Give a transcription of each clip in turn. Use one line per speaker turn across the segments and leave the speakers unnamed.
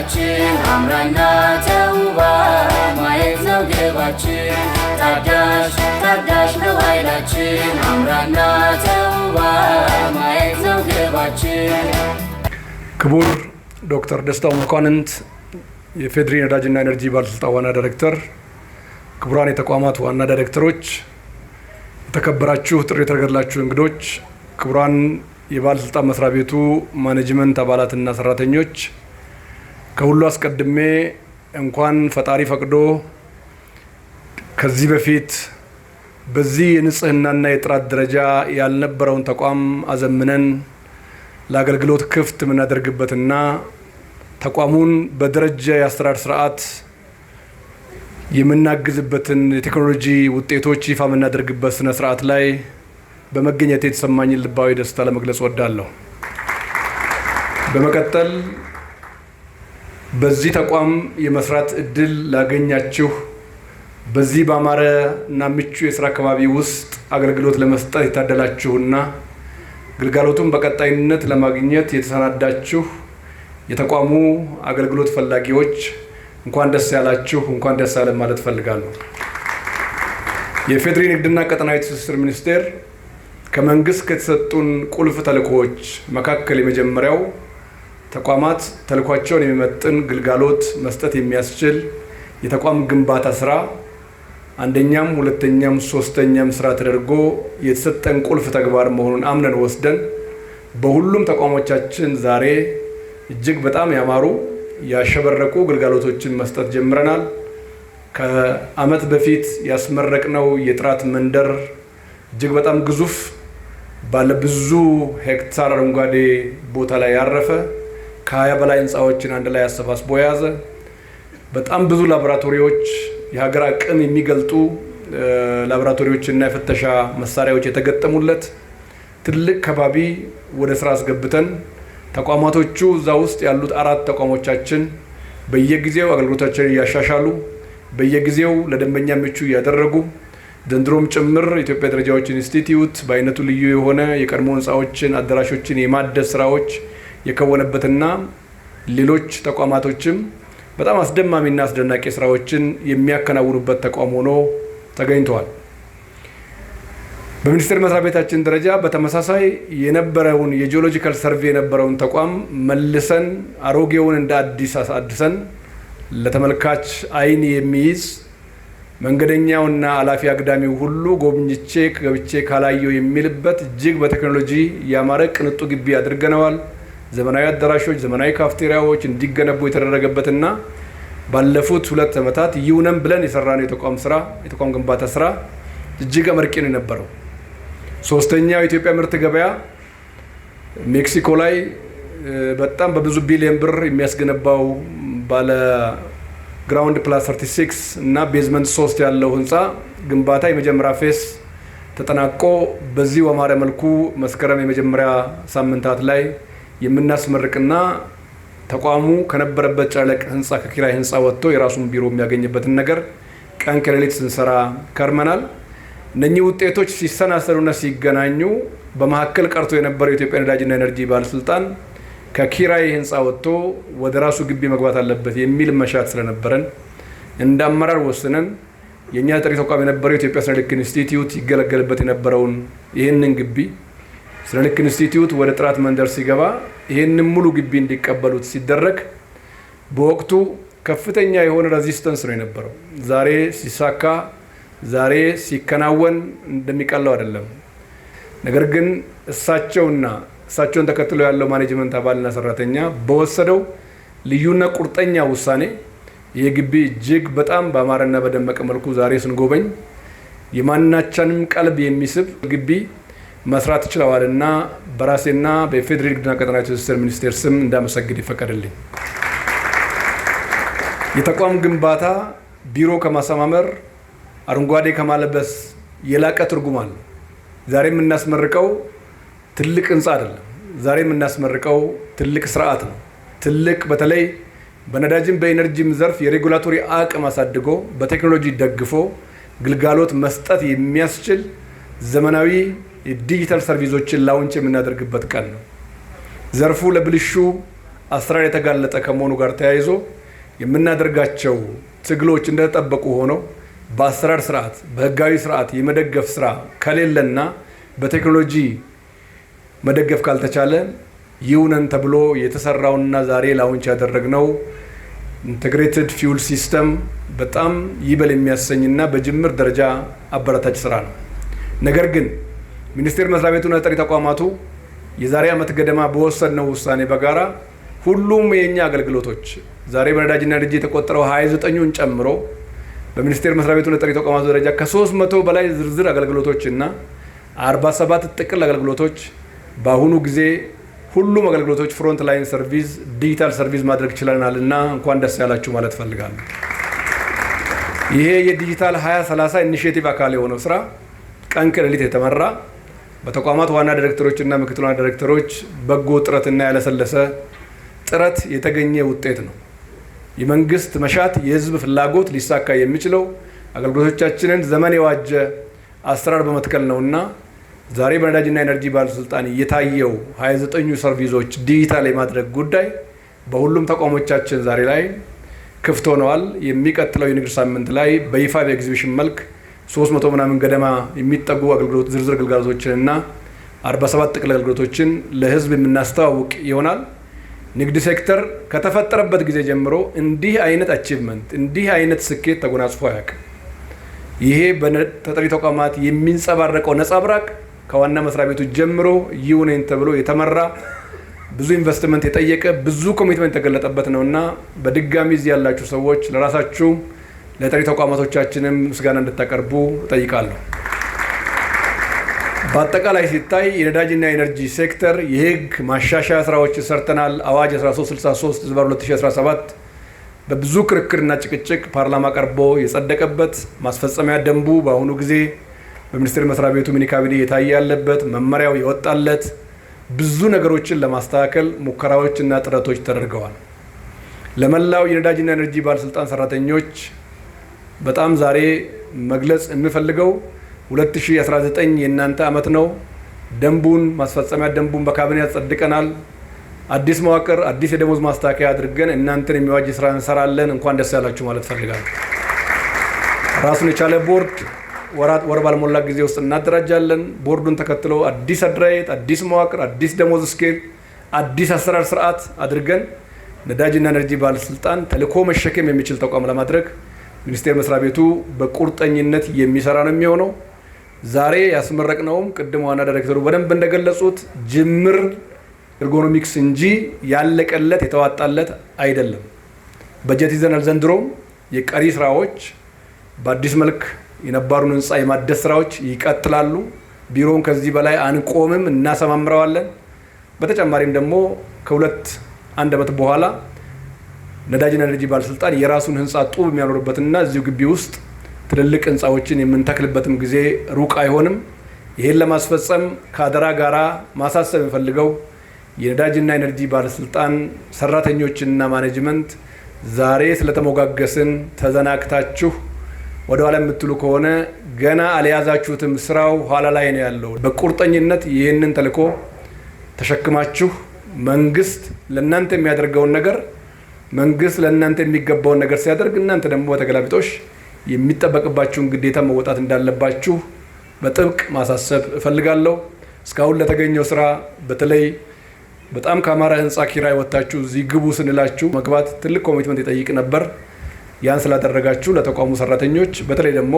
ኃይላችን፣ አምራና ተውባ ማየት ነው ግባችን። ታዳሽ ታዳሽ ነው ኃይላችን፣ አምራና ተውባ ማየት ነው ግባችን።
ክቡር ዶክተር ደስታው መኳንንት፣ የኢፌዴሪ ነዳጅና ኤነርጂ ባለስልጣን ዋና ዳይሬክተር፣ ክቡራን የተቋማት ዋና ዳይሬክተሮች፣ የተከበራችሁ ጥሪ የተደረገላችሁ እንግዶች፣ ክቡራን የባለስልጣን መስሪያ ቤቱ ማኔጅመንት አባላትና ሰራተኞች፣ ከሁሉ አስቀድሜ እንኳን ፈጣሪ ፈቅዶ ከዚህ በፊት በዚህ የንጽህናና የጥራት ደረጃ ያልነበረውን ተቋም አዘምነን ለአገልግሎት ክፍት የምናደርግበትና ተቋሙን በደረጃ የአሰራር ስርዓት የምናግዝበትን የቴክኖሎጂ ውጤቶች ይፋ የምናደርግበት ስነ ስርዓት ላይ በመገኘት የተሰማኝን ልባዊ ደስታ ለመግለጽ እወዳለሁ። በመቀጠል በዚህ ተቋም የመስራት እድል ላገኛችሁ፣ በዚህ ባማረ እና ምቹ የስራ አካባቢ ውስጥ አገልግሎት ለመስጠት የታደላችሁና ግልጋሎቱን በቀጣይነት ለማግኘት የተሰናዳችሁ የተቋሙ አገልግሎት ፈላጊዎች እንኳን ደስ ያላችሁ፣ እንኳን ደስ ያለን ማለት እፈልጋለሁ። የኢፌዴሪ ንግድና ቀጠናዊ ትስስር ሚኒስቴር ከመንግስት ከተሰጡን ቁልፍ ተልእኮዎች መካከል የመጀመሪያው ተቋማት ተልእኳቸውን የሚመጥን ግልጋሎት መስጠት የሚያስችል የተቋም ግንባታ ስራ አንደኛም ሁለተኛም ሶስተኛም ስራ ተደርጎ የተሰጠን ቁልፍ ተግባር መሆኑን አምነን ወስደን በሁሉም ተቋሞቻችን ዛሬ እጅግ በጣም ያማሩ፣ ያሸበረቁ ግልጋሎቶችን መስጠት ጀምረናል። ከዓመት በፊት ያስመረቅነው የጥራት መንደር እጅግ በጣም ግዙፍ፣ ባለ ብዙ ሄክታር አረንጓዴ ቦታ ላይ ያረፈ፣ ከ20 በላይ ህንፃዎችን አንድ ላይ አሰባስቦ የያዘ፣ በጣም ብዙ ላቦራቶሪዎች፣ የሀገር አቅም የሚገልጡ ላቦራቶሪዎች እና የፍተሻ መሳሪያዎች የተገጠሙለት ትልቅ ከባቢ ወደ ስራ አስገብተን ተቋማቶቹ እዛ ውስጥ ያሉት አራት ተቋሞቻችን በየጊዜው አገልግሎታቸውን እያሻሻሉ፣ በየጊዜው ለደንበኛ ምቹ እያደረጉ፣ ዘንድሮም ጭምር የኢትዮጵያ ደረጃዎች ኢንስቲትዩት በአይነቱ ልዩ የሆነ የቀድሞ ህንፃዎችን፣ አዳራሾችን የማደስ ስራዎች የከወነበትና ሌሎች ተቋማቶችም በጣም አስደማሚና አስደናቂ ስራዎችን የሚያከናውኑበት ተቋም ሆኖ ተገኝተዋል። በሚኒስቴር መስሪያ ቤታችን ደረጃ በተመሳሳይ የነበረውን የ geological survey የነበረውን ተቋም መልሰን አሮጌውን እንደ አዲስ አድሰን ለተመልካች አይን የሚይዝ፣ መንገደኛውና አላፊ አግዳሚው ሁሉ ጎብኝቼ ገብቼ ካላየው የሚልበት እጅግ በቴክኖሎጂ ያማረ ቅንጡ ግቢ አድርገነዋል። ዘመናዊ አዳራሾች፣ ዘመናዊ ካፍቴሪያዎች እንዲገነቡ የተደረገበትና ባለፉት 2 ዓመታት ይሁነን ብለን የሰራነው የተቋም ስራ፣ የተቋም ግንባታ ስራ እጅግ አመርቂ ነው የነበረው። ሶስተኛው የኢትዮጵያ ምርት ገበያ ሜክሲኮ ላይ በጣም በብዙ ቢሊዮን ብር የሚያስገነባው ባለ ground plus 36 እና basement 3 ያለው ህንፃ ግንባታ የመጀመሪያ phase ተጠናቆ በዚህ በአማረ መልኩ መስከረም የመጀመሪያ ሳምንታት ላይ የምናስመርቅና ተቋሙ ከነበረበት ጨለቅ ህንፃ፣ ከኪራይ ህንፃ ወጥቶ የራሱን ቢሮ የሚያገኝበትን ነገር ቀን ከሌሊት ስንሰራ ከርመናል። እነኚህ ውጤቶች ሲሰናሰሉና ሲገናኙ በመካከል ቀርቶ የነበረው የኢትዮጵያ ነዳጅና ኤነርጂ ባለስልጣን ከኪራይ ህንፃ ወጥቶ ወደ ራሱ ግቢ መግባት አለበት የሚል መሻት ስለነበረን እንደ አመራር ወስነን የእኛ ተጠሪ ተቋም የነበረው የኢትዮጵያ ስነ ልክ ኢንስቲትዩት ይገለገልበት የነበረውን ይህንን ግቢ ስነ ልክ ኢንስቲትዩት ወደ ጥራት መንደር ሲገባ ይህንን ሙሉ ግቢ እንዲቀበሉት ሲደረግ በወቅቱ ከፍተኛ የሆነ resistance ነው የነበረው። ዛሬ ሲሳካ፣ ዛሬ ሲከናወን እንደሚቀለው አይደለም። ነገር ግን እሳቸውና እሳቸውን ተከትሎ ያለው ማኔጅመንት አባልና ሰራተኛ በወሰደው ልዩና ቁርጠኛ ውሳኔ ይህ ግቢ እጅግ በጣም በአማረና በደመቀ መልኩ ዛሬ ስንጎበኝ የማናቸንም ቀልብ የሚስብ ግቢ መስራት ችለዋልና በራሴና በኢፌዴሪ ንግድና ቀጠናዊ ትስስር ሚኒስቴር ስም እንዳመሰግን ይፈቀድልኝ። የተቋም ግንባታ ቢሮ ከማሰማመር፣ አረንጓዴ ከማለበስ የላቀ ትርጉም አለው። ዛሬ የምናስመርቀው ትልቅ ህንፃ አይደለም። ዛሬ የምናስመርቀው ትልቅ ስርዓት ነው። ትልቅ በተለይ በነዳጅም በኤነርጂም ዘርፍ የ regulatory አቅም አሳድጎ በቴክኖሎጂ ደግፎ ግልጋሎት መስጠት የሚያስችል ዘመናዊ የ digital service ኦችን launch የምናደርግበት ቀን ነው። ዘርፉ ለብልሹ አሰራር የተጋለጠ ከመሆኑ ጋር ተያይዞ የምናደርጋቸው ትግሎች እንደተጠበቁ ሆነው በአሰራር ስርዓት፣ በህጋዊ ስርዓት የመደገፍ ስራ ከሌለና በቴክኖሎጂ መደገፍ ካልተቻለ ይሁነን ተብሎ የተሰራውና ዛሬ launch ያደረግነው integrated fuel system በጣም ይበል የሚያሰኝና በጅምር ደረጃ አበረታች ስራ ነው። ነገር ግን ሚኒስቴር መስሪያ ቤቱና ተጠሪ ተቋማቱ የዛሬ ዓመት ገደማ በወሰድነው ውሳኔ በጋራ ሁሉም የእኛ አገልግሎቶች ዛሬ በነዳጅና ኤነርጂ የተቆጠረው 29ኙን ጨምሮ በሚኒስቴር መስሪያ ቤቱ ተጠሪ ተቋማቱ ደረጃ ከ300 በላይ ዝርዝር አገልግሎቶችና 47 ጥቅል አገልግሎቶች፣ በአሁኑ ጊዜ ሁሉም አገልግሎቶች front line service፣ digital service ማድረግ ችለናል እና እንኳን ደስ ያላችሁ ማለት እፈልጋለሁ። ይሄ የዲጂታል 2030 initiative አካል የሆነው ስራ ቀን ከሌሊት የተመራ፣ በተቋማት ዋና ዳይሬክተሮችና ምክትል ዋና ዳይሬክተሮች በጎ ጥረትና ያለሰለሰ ጥረት የተገኘ ውጤት ነው። የመንግስት መሻት፣ የህዝብ ፍላጎት ሊሳካ የሚችለው አገልግሎቶቻችንን ዘመን የዋጀ አሰራር በመትከል ነውና ዛሬ በነዳጅና ኤነርጂ ባለስልጣን የታየው 29ኙ service ኦች ዲጂታል የማድረግ ጉዳይ በሁሉም ተቋሞቻችን ዛሬ ላይ ክፍት ሆነዋል። የሚቀጥለው የንግድ ሳምንት ላይ በይፋ በኤግዚቢሽን መልክ 300 ምናምን ገደማ የሚጠጉ አገልግሎት ዝርዝር አገልግሎቶችን እና 47 ጥቅል አገልግሎቶችን ለህዝብ የምናስተዋውቅ ይሆናል። ንግድ ሴክተር ከተፈጠረበት ጊዜ ጀምሮ እንዲህ አይነት achievement፣ እንዲህ አይነት ስኬት ተጎናጽፎ አያውቅም። ይሄ በተጠሪ ተቋማት የሚንጸባረቀው ነጸብራቅ ከዋና መስሪያ ቤቱ ጀምሮ ይሁነኝ ተብሎ የተመራ፣ ብዙ ኢንቨስትመንት የጠየቀ፣ ብዙ commitment የተገለጠበት ነው እና በድጋሚ እዚህ ያላችሁ ሰዎች ለራሳችሁ ለተጠሪ ተቋማቶቻችንም ምስጋና እንድታቀርቡ እጠይቃለሁ። በአጠቃላይ ሲታይ የነዳጅና ኤነርጂ ሴክተር የህግ ማሻሻያ ስራዎች ሰርተናል። አዋጅ 1363/2017 በብዙ ክርክርና ጭቅጭቅ ፓርላማ ቀርቦ የጸደቀበት፣ ማስፈጸሚያ ደንቡ በአሁኑ ጊዜ በሚኒስቴር መስሪያ ቤቱ mini ካቢኔ እየታየ ያለበት፣ መመሪያው የወጣለት፣ ብዙ ነገሮችን ለማስተካከል ሙከራዎችና ጥረቶች ተደርገዋል። ለመላው የነዳጅና ኤነርጂ ባለስልጣን ሰራተኞች በጣም ዛሬ መግለጽ የምፈልገው 2019 የእናንተ ዓመት ነው። ደንቡን፣ ማስፈጸሚያ ደንቡን በካቢኔ አጸድቀናል። አዲስ መዋቅር፣ አዲስ የደሞዝ ማስተካከያ አድርገን እናንተን የሚዋጅ ስራ እንሰራለን። እንኳን ደስ ያላችሁ ማለት እፈልጋለሁ። ራሱን የቻለ ቦርድ ወር ባልሞላ ጊዜ ውስጥ እናደራጃለን። ቦርዱን ተከትሎ አዲስ አደረጃጀት፣ አዲስ መዋቅር፣ አዲስ ደሞዝ scale፣ አዲስ አሰራር ስርዓት አድርገን ነዳጅና ኤነርጂ ባለስልጣን ተልዕኮ መሸከም የሚችል ተቋም ለማድረግ ሚኒስቴር መስሪያ ቤቱ በቁርጠኝነት የሚሰራ ነው የሚሆነው። ዛሬ ያስመረቅነውም ቅድም ዋና ዳይሬክተሩ በደንብ እንደገለጹት ጅምር ergonomics እንጂ ያለቀለት የተዋጣለት አይደለም። በጀት ይዘናል። ዘንድሮም የቀሪ ስራዎች በአዲስ መልክ የነባሩን ህንፃ የማደስ ስራዎች ይቀጥላሉ። ቢሮውን ከዚህ በላይ አንቆምም፣ እናሰማምረዋለን። በተጨማሪም ደግሞ ከ2 አንድ ዓመት በኋላ ነዳጅና ኤነርጂ ባለስልጣን የራሱን ህንፃ ጡብ የሚያኖርበትና እዚሁ ግቢ ውስጥ ትልልቅ ህንፃዎችን የምንተክልበትም ጊዜ ሩቅ አይሆንም። ይህን ለማስፈጸም ከአደራ ጋራ ማሳሰብ የምፈልገው የነዳጅና ኤነርጂ ባለስልጣን ሰራተኞችና management ዛሬ ስለተሞጋገስን ተዘናግታችሁ ወደ ኋላ የምትሉ ከሆነ ገና አልያዛችሁትም። ስራው ኋላ ላይ ነው ያለው። በቁርጠኝነት ይህንን ተልዕኮ ተሸክማችሁ መንግስት ለእናንተ የሚያደርገውን ነገር፣ መንግስት ለእናንተ የሚገባውን ነገር ሲያደርግ እናንተ ደግሞ በተገላቢጦሽ የሚጠበቅባችሁን ግዴታ መወጣት እንዳለባችሁ በጥብቅ ማሳሰብ እፈልጋለሁ። እስካሁን ለተገኘው ስራ በተለይ በጣም ከአማረ ህንፃ ኪራይ ወጥታችሁ እዚህ ግቡ ስንላችሁ መግባት ትልቅ commitment ይጠይቅ ነበር። ያን ስላደረጋችሁ ለተቋሙ ሰራተኞች፣ በተለይ ደግሞ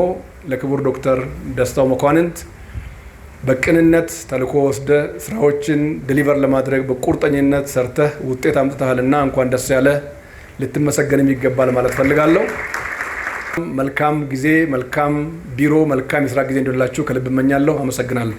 ለክቡር ዶክተር ደስታው መኳንንት በቅንነት ተልዕኮ ወስደህ ስራዎችን deliver ለማድረግ በቁርጠኝነት ሰርተህ ውጤት አምጥተሃልና እንኳን ደስ ያለህ፣ ልትመሰገንም ይገባል ማለት እፈልጋለሁ። መልካም ጊዜ፣ መልካም ቢሮ፣ መልካም የስራ ጊዜ እንዲሆንላችሁ ከልብ እመኛለሁ። አመሰግናለሁ።